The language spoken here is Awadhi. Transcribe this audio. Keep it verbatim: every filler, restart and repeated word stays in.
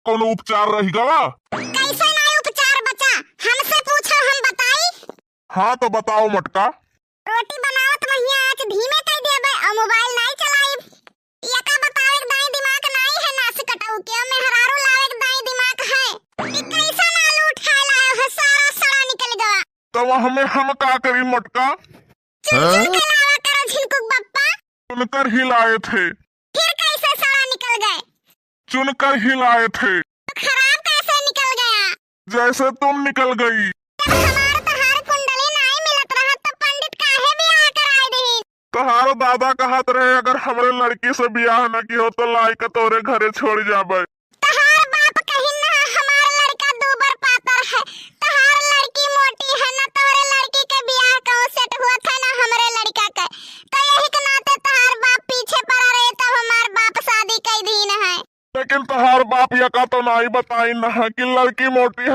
कौनो उपचार रहि गवा? कैसे नाई उपचार बचा? हमसे पूछो, हम बताई। हाँ तो बताओ मोटका। रोटी बनावत महिया आँच धीमे कइ देबे अउर मोबाइल नाई चलाइब। यका बतावे के दाई दिमाग नाई है नास कटऊ के, मेहरारू लावे के दाई दिमाग है। ई कैसन आलू उठाए लायो है, सारा सड़ा निकल गवा। तब हमें हम का करी मोटका? चुन चुन के लावा करो झिनकुक बप्पा। चुनकर ही लाए थे। फिर कैसे सड़ा निकल गए? चुनकर ही लाए थे। तो खराब कैसे निकल गया? जैसे तुम निकल गई। जब हमार तहार कुंडली नाई मिलत रहा, तब पंडित काहे बियाह कराए दिहिन? तहार दादा कहत रहे, अगर हमरे लड़की से बियाह न किहो, तो लाइके तोरे घरे छोड़ जाबे। तहार बाप कहिन ना, हमार लड़का दूबर पातर है, तहार लड़की मोटी है, ना तोरे लड़की के बियाह कहूँ सेट हुआ था, ना हमरे लड़का के। तो यही के नाते तहार बाप पीछे पड़ा रहे, तब हमार बाप शादी कई दीन है। लेकिन तहार बाप यका तो नाई बताइन ना कि लड़की मोटी है।